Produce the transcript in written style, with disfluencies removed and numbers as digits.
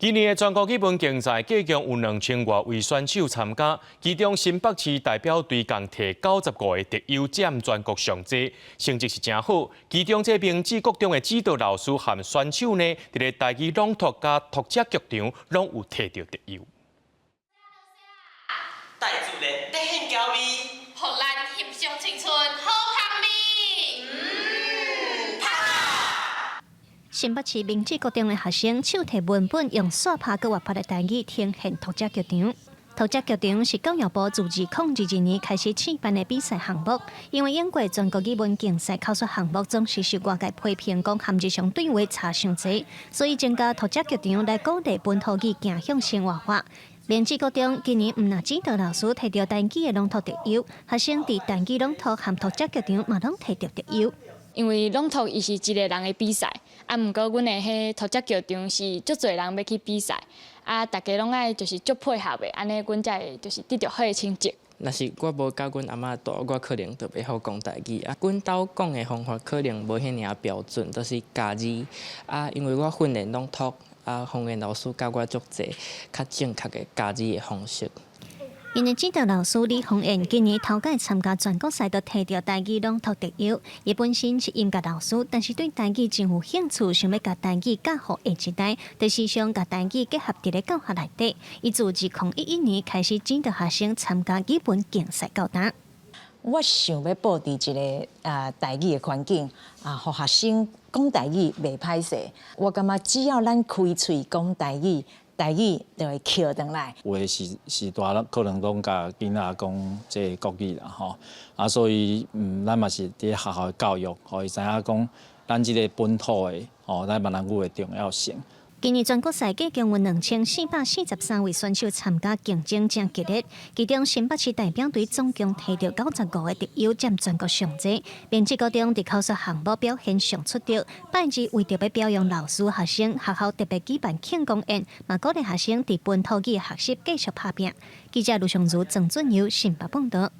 今年的全國語文競賽，計共有2000外位選手參加，其中新北市代表隊共提95個特優，佔全國上濟，成績是誠好。其中這明志國中的指導老師和選手呢，佇咧台語朗讀佮讀者劇場，攏有提著特優。大自然特顯嬌美，予咱翕相青春好香味。嗯，新北市明志國中的學生手提文本，用煞拍閣活潑的台語呈現讀者劇場。讀者劇場是教育部自2022年開始試辦的比賽項目，因為經過全國語文競賽口說項目總是受外界批評講含日常對話差傷濟，所以增加讀者劇場來鼓勵本土語走向生活化。明志國中今年毋但指導老師提著台語的朗讀特優，學生佇台語朗讀和讀者劇場嘛攏提著特優。因為朗讀伊是一個人的比賽，啊，毋過阮的彼讀者劇場是足濟人欲去比賽，啊，逐家攏愛就是足配合的，按呢阮才會就是得著好的成績。若是我無佮阮阿嬤蹛，我可能就袂曉講台語啊。阮兜講的方法可能無遐爾仔標準，都是教字啊。因為我訓練朗讀啊，方言老師教我足濟較正確的教字的方式。𪜶的指導老師李宏燕今年頭擺參加全國賽，都提著台語朗讀特優。伊本身是音樂老師，但是對台語真有興趣，想欲共台語教予下一代，就時常共台語結合佇咧教學內底。伊自2011年開始指導學生參加語文競賽到今。我想欲布置一个台語的環境啊，予學生講台語袂歹勢。我感覺只要咱開喙講台語，台語就會抾轉來。有的是是大人可能攏共囡仔講這個國語啦吼，啊所以咱嘛是佇學校的教育，予伊知影講咱這個本土的吼，咱閩南語的重要性。今年全國賽計共有2443位選手參加，競爭誠激烈。其中新北市代表隊總共提著95個特優，佔全國上濟。明志高中佇口說項目表現上出色，拜二為著欲表揚老師學生，學校特別舉辦慶功宴，嘛鼓勵學生佇本土語學習繼續拍拚。記者盧尚如、鄭俊友新北報道。